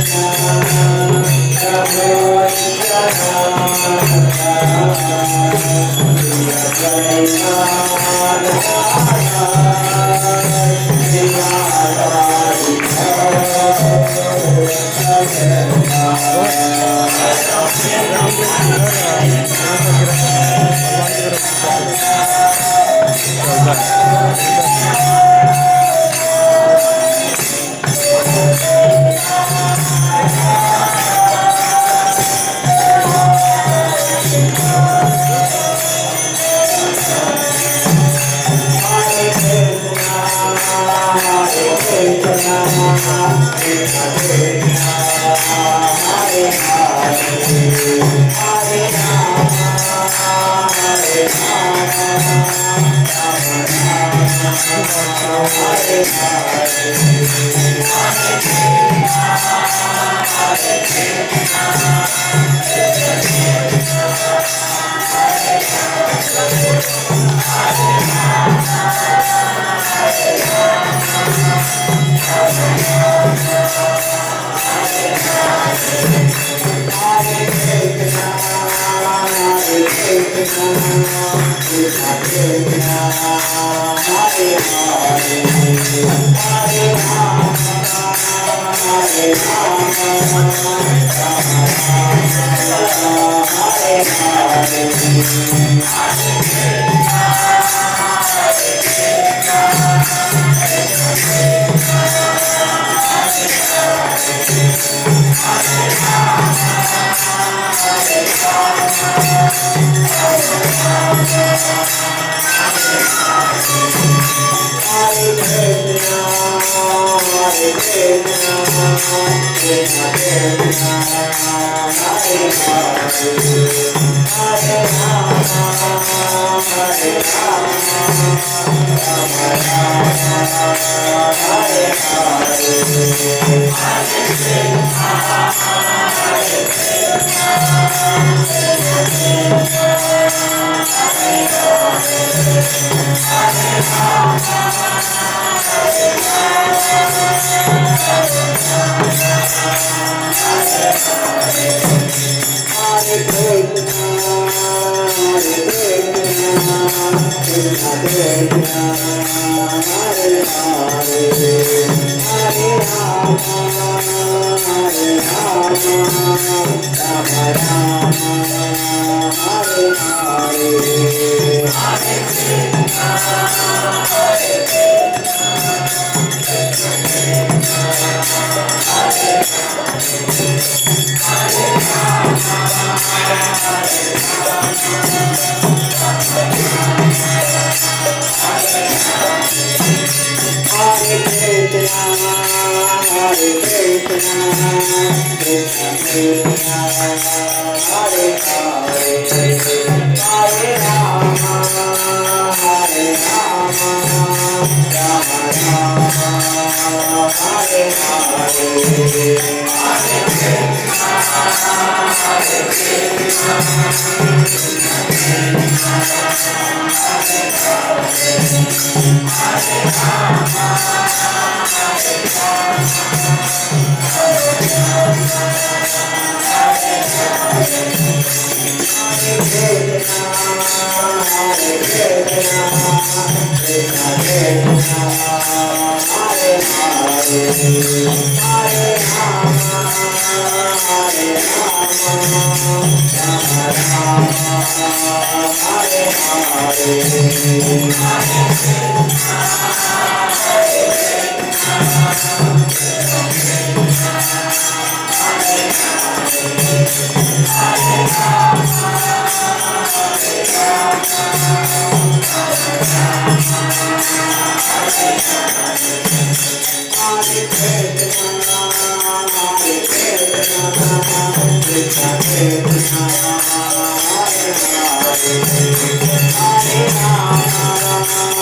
Hare Rama.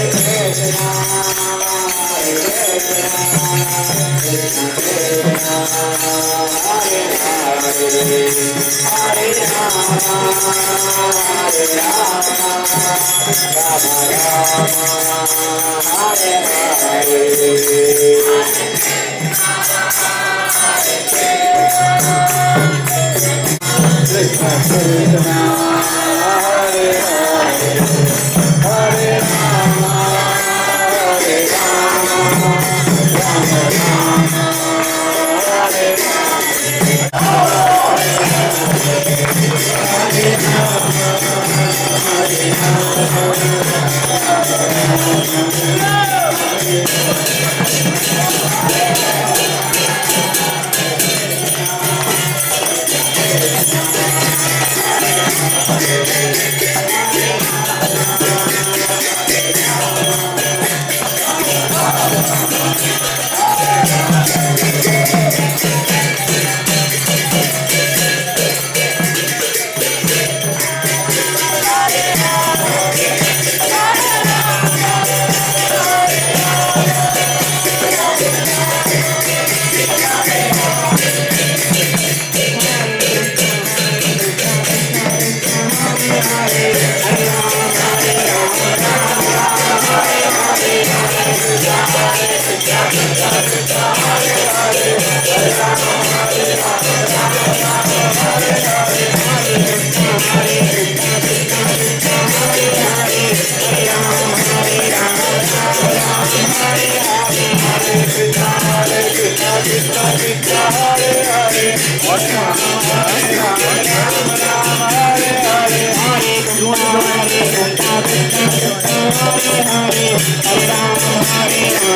Krishna, Hare Krishna, Krishna Krishna, Hare Hare, Hare Rama, Hare Rama, Rama Rama, Hare Hare. Krishna Krishna, Hare Hare, Hare Rama, Hare Rama, Rama Rama, Hare Hare Krishna, Krishna Krishna, Hare Hare, Hare Rama, Hare Rama, Rama Rama, Hare Hare. Hare Krishna, Hare Krishna, Krishna Krishna, Hare Hare, Hare Ram, Hare Ram, Ram Ram, Hare Hare. Hare Krishna, Hare Krishna, Krishna Krishna, Hare Hare, Hare Rama, Hare Rama, Rama Rama, Hare Hare. Hare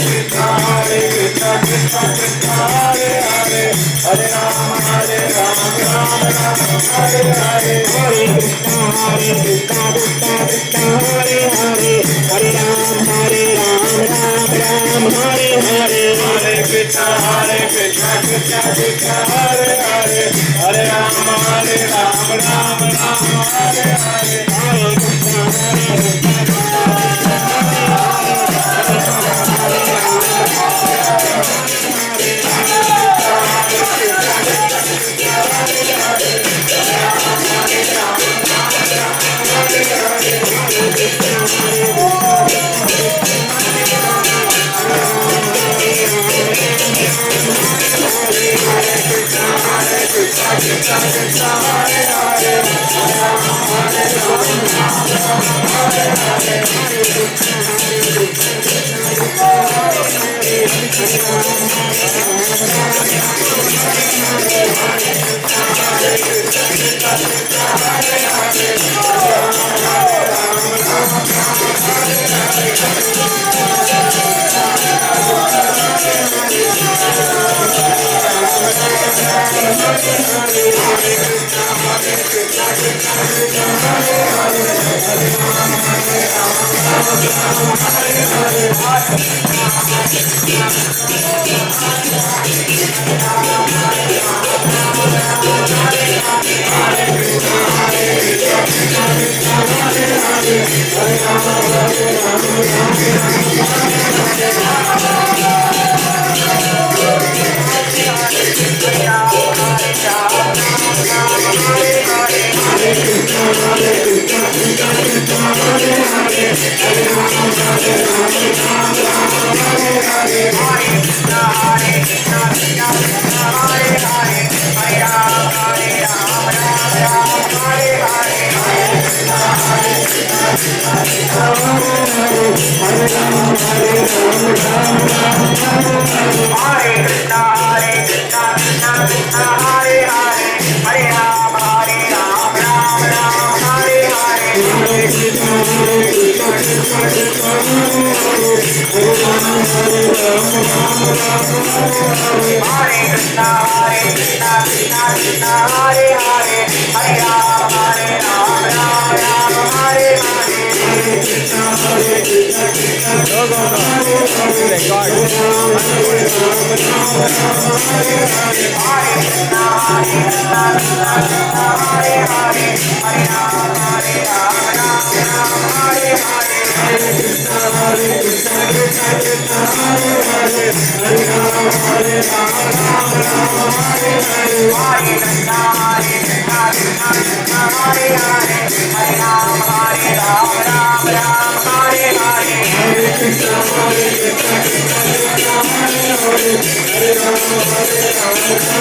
Krishna, Hare Krishna, Krishna Krishna, Hare Hare, Hare Ram, Hare Ram, Ram Ram, Hare Hare. Hare Krishna, Hare Krishna, Krishna Krishna, Hare Hare, Hare Ram, Hare Ram, Ram Ram, Hare Hare. Hare Krishna, Hare Krishna, Krishna Krishna, Hare Hare, Hare Rama, Hare Rama, Rama Rama, Hare Hare. Hare Krishna, Hare Krishna, Krishna Krishna, Hare Hare, Hare Ram, Hare Ram, Ram Ram, Hare Hare. Hare Krishna, Hare Krishna, Krishna Krishna, Hare Hare, Hare Rama, Hare Rama, Rama Rama, Hare Hare. Hare Krishna, Hare Krishna, Krishna Krishna, Hare Hare, Hare Rama, Hare Rama, Rama Rama, Hare Hare. Hare Krishna, Hare Krishna, Krishna Krishna, Hare Hare, Hare Rama, Hare Rama, Rama Rama, Hare Hare. Hare Krishna, Hare Krishna, Krishna Krishna, Hare Hare, Hare Ram, Hare Ram, Ram Ram, Hare Hare. Hare Krishna, Hare Krishna, Krishna Krishna, Hare Hare, Hare Ram, Hare Ram, Ram Ram, Hare Hare. Hare Hare, Hare Ram, Hare Ram, Ram Ram, Hare Hare. Hare Krishna, Hare Krishna, Krishna Krishna, Hare Hare, Hare Ram, Hare Ram, Ram Ram, Hare Hare. Hare Krishna, Hare Krishna, Krishna Krishna, Hare Hare, Hare Ram, Hare Ram, Ram Ram, Hare Hare. Hare Krishna, Hare Krishna, Krishna Krishna, Hare Hare, Hare Ram, Hare Ram, Ram Ram, Hare Hare. Hare Krishna, Hare Krishna, Krishna Krishna, Hare Hare, Hare Ram, Hare Ram, Ram Ram, Hare Hare. Hare Krishna, Hare Krishna, Krishna Krishna, Hare Hare, Hare Ram, Hare Ram, Ram Krishna Krishna Hare Hare, Hare Rama Hare Rama Rama Rama Hare Hare. Hare Krishna Hare Krishna Krishna Krishna Hare Hare, Hare Rama Hare Rama Rama Rama Hare Hare. Hare Krishna Hare Krishna Krishna Krishna Hare Hare, Hare Rama Hare Rama Rama Rama Hare Hare.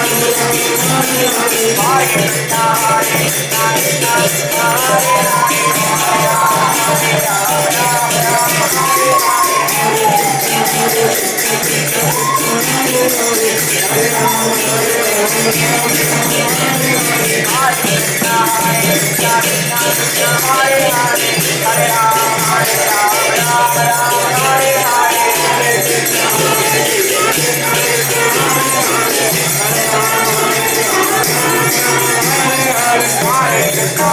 Hare Krishna Hare Krishna Krishna Krishna Hare Hare, Hare Rama Hare Rama Rama Rama Hare Hare. Hare Krishna Hare Krishna Krishna Krishna Hare Hare, Hare Rama Hare Rama Rama Rama Hare Hare. Hare Krishna Hare Krishna Krishna Krishna Hare Hare, Hare Rama Hare Rama Rama Rama Hare Hare. Hare Krishna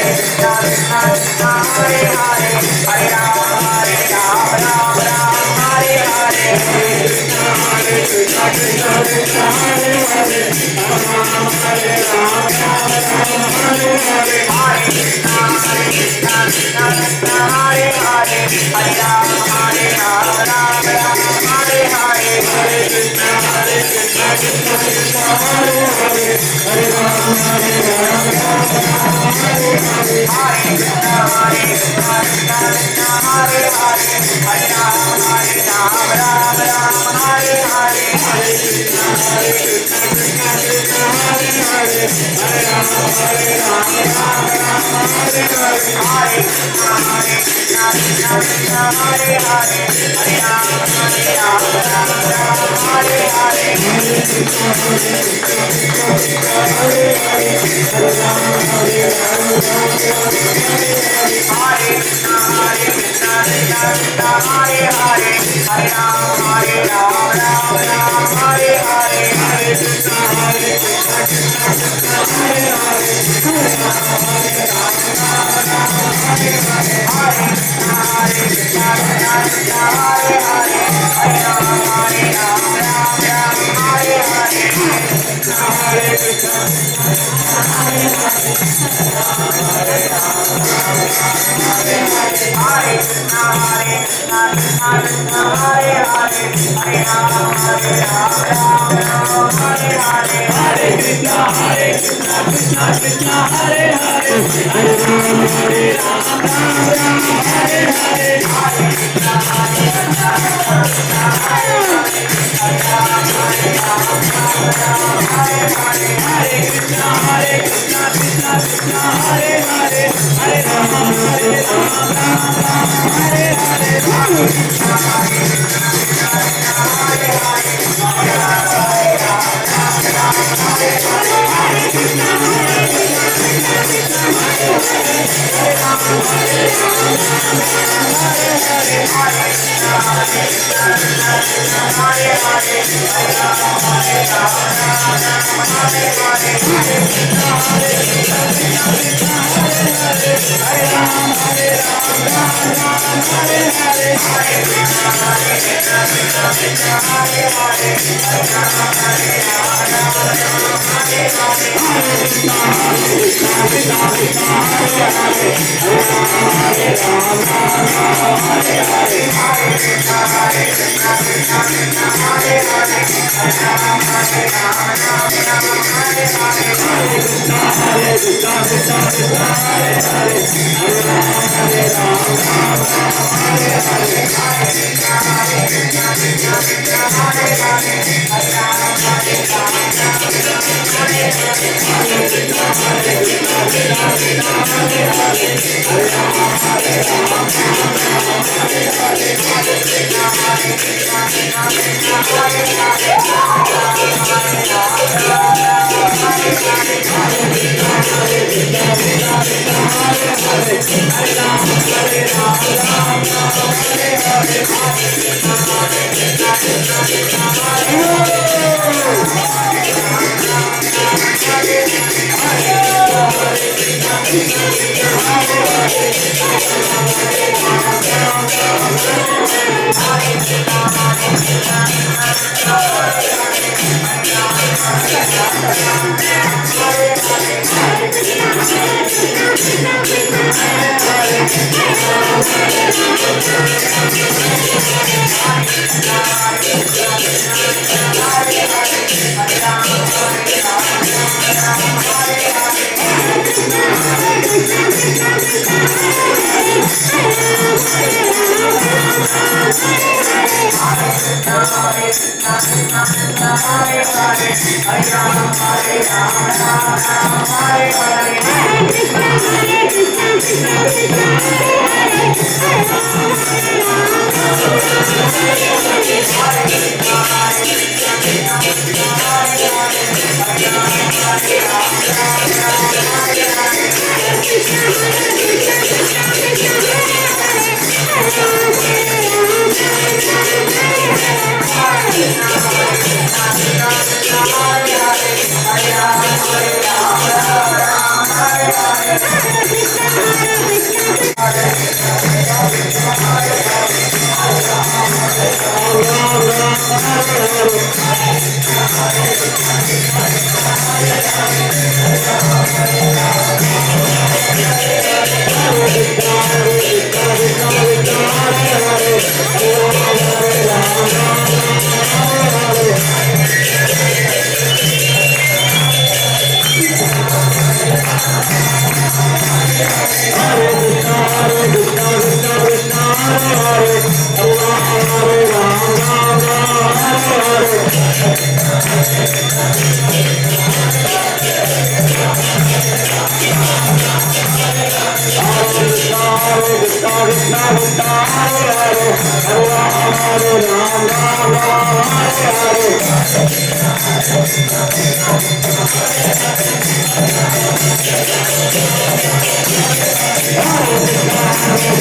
Hare Krishna Krishna Krishna Hare Hare, Hare Rama Hare Rama Rama Rama Hare Hare. Hare Krishna Hare Krishna Krishna Krishna Hare Hare, Hare Rama Hare Rama Rama Rama Hare Hare. Hare Krishna Hare Krishna Krishna Krishna Hare Hare, Hare Rama Hare Rama Rama Rama Hare Hare. Hare Krishna Hare Krishna Krishna Krishna Hare Hare, Hare Rama Hare Rama Rama Rama Hare Hare. Hare Krishna Hare Krishna Krishna Krishna Hare Hare, Hare Rama Hare Rama Rama Rama Hare Hare. Hare Krishna Hare Krishna Krishna Krishna Hare Hare, Hare Rama Hare Rama Rama Rama Hare Hare. Hare Krishna Hare Krishna Krishna Krishna Hare Hare, Hare Rama Hare Rama Rama Rama Hare Hare. Hare Krishna Hare Krishna Krishna Krishna Hare Hare, Hare Rama Hare Rama Rama Rama Hare Hare. Hare Krishna Hare Krishna Krishna Krishna Hare Hare, Hare Rama Hare Rama Rama Rama Hare Hare. Hare Krishna Hare Krishna Krishna Krishna Hare Hare, Hare Rama Hare Rama Rama Rama Hare Hare. Hare Krishna Hare Krishna Krishna Krishna Hare Hare, Hare Rama Hare Rama Rama Rama Hare Hare. Hare Krishna Hare Krishna Krishna Krishna Hare Hare, Hare Rama Hare Rama Rama Rama Hare Hare. Krishna Hare Krishna Hare Hare, Hare Rama Rama Rama Hare Hare. Hare Krishna Hare Krishna Krishna Krishna Hare Hare, Hare Rama Hare Rama Rama Rama Hare Hare. Hare Krishna Hare Krishna Krishna Krishna Hare Hare, Hare Rama Hare Rama Rama Rama Hare Hare. Hare Krishna Hare Krishna Krishna Krishna Hare Hare, Hare Rama Hare Rama Rama Rama Hare Hare. Hare Krishna Hare Krishna Krishna Krishna Hare Hare, Hare Rama Hare Rama Rama Rama Hare Hare. Hare Krishna Hare Krishna Krishna Krishna Hare Hare, Hare Rama Hare Rama Rama Rama Hare Hare. Hare Krishna Hare Krishna Krishna Krishna Hare Hare, Hare Rama Hare Rama Rama Rama Hare Hare. Hare Krishna Hare Krishna Krishna Krishna Hare Hare, Hare Rama Hare Rama Rama Rama Hare Hare. Hare Krishna Hare Krishna Krishna Krishna Hare Hare, Hare Rama Hare Rama Rama Rama Hare Hare. Hare Krishna Hare Krishna Krishna Krishna Hare Hare, Hare Rama Hare Rama Rama Rama Hare Hare. Hare Krishna Hare Krishna Krishna Krishna Hare Hare, Hare Rama Hare Rama Rama Rama Hare Hare. Hare Krishna Hare Krishna Krishna Krishna Hare Hare, Hare Rama Hare Rama Rama Rama Hare Hare. Hare Krishna Hare Krishna Krishna Krishna Hare Hare, Hare Rama Hare Rama Rama Rama Hare Hare. Hare Krishna Hare Krishna Krishna Krishna Hare Hare, Hare Rama Hare Rama Rama Rama Hare Hare. Hare Krishna Hare Krishna Krishna Krishna Hare Hare, Hare Rama Hare Rama Rama Rama Hare Hare. Hare Krishna Hare Krishna Krishna Krishna Hare Hare, Hare Rama Hare Rama Rama Rama Hare Hare. Hare Krishna Hare Krishna Krishna Krishna Hare Hare, Hare Rama Hare Rama Rama Rama Hare Hare. Hare Krishna Hare Krishna Krishna Krishna Hare Hare, Hare Rama Rama Rama Hare Hare. Hare Krishna Hare Krishna Krishna Krishna Hare Hare, Hare Rama Hare Rama Rama Rama Hare Hare. Hare Krishna Hare Krishna Krishna Krishna Hare Hare, Hare Rama Hare Rama Rama Rama Hare Hare. Hare Krishna Hare Krishna Krishna Krishna Hare Hare, Hare Rama Hare Rama Rama Rama Hare Hare. Hare Ram Ram Ram Hare Hare. Hare Krishna Hare Krishna Krishna Krishna Hare Hare, Hare Rama Hare Rama Rama Rama Hare Hare. Hare Krishna Hare Krishna Krishna Krishna Hare Hare, Hare Rama Hare Rama Rama Rama Hare Hare. Hare Krishna Hare Krishna Krishna Krishna Hare Hare, Hare Rama Hare Rama Rama Rama Hare Hare. Hare Krishna Hare Krishna Krishna Krishna Hare Hare, Hare Rama Hare Rama Rama Rama Hare Hare. Hare Krishna Hare Krishna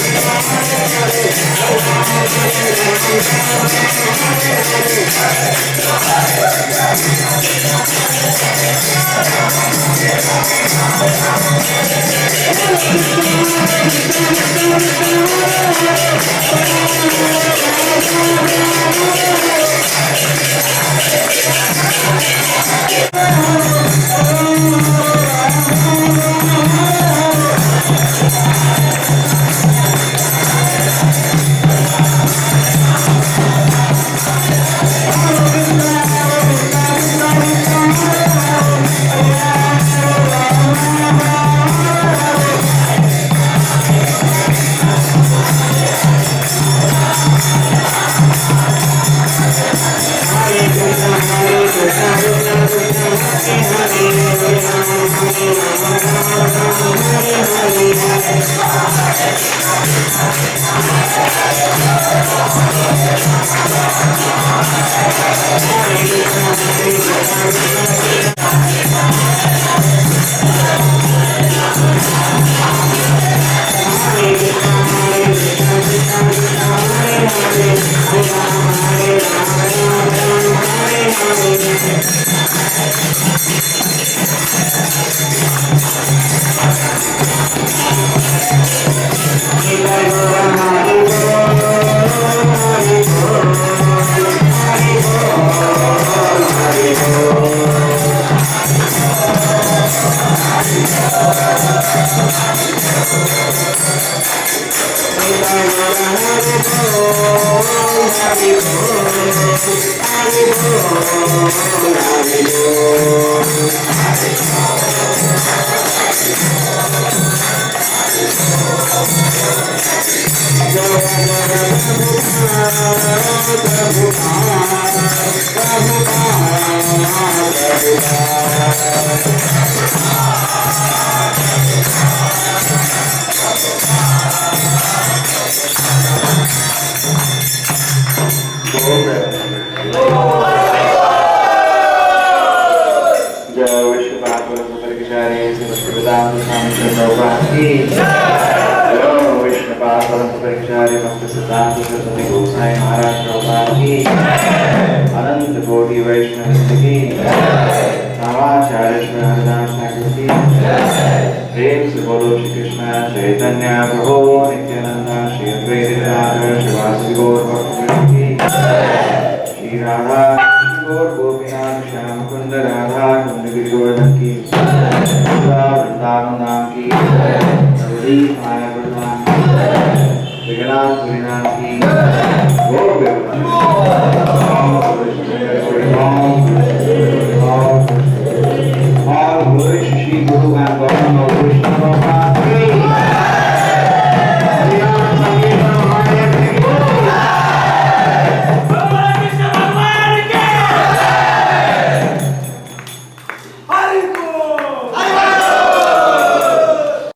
Hare Krishna Krishna Krishna Hare Hare, Hare Rama Hare Rama Rama Rama Hare Hare. जय विश्व पार्वती स्वामी प्रभुपाद की जय। विष्णु पाद भक्त सिद्धांत सरस्वती गोसाई महाराज प्रभुपाद की। अनंत कोटि वैष्णव की। रामाचार्य श्री हरिदास ठाकुर की। प्रेम से बोलो श्री कृष्ण चैतन्य प्रभु नित्यानंद श्री अद्वैत गदाधर श्रीवासादि गौर भक्तवृंद की। श्री राधा गौर गोपीनाथ श्याम कुंद राधा कुंद गिरि गोवर्धन की। वृंदावन धाम की। नवदीप मायापुर धाम की। जगन्नाथ पुरी धाम की। गौर All glory to Shri Guru and Gauranga Vaishnava.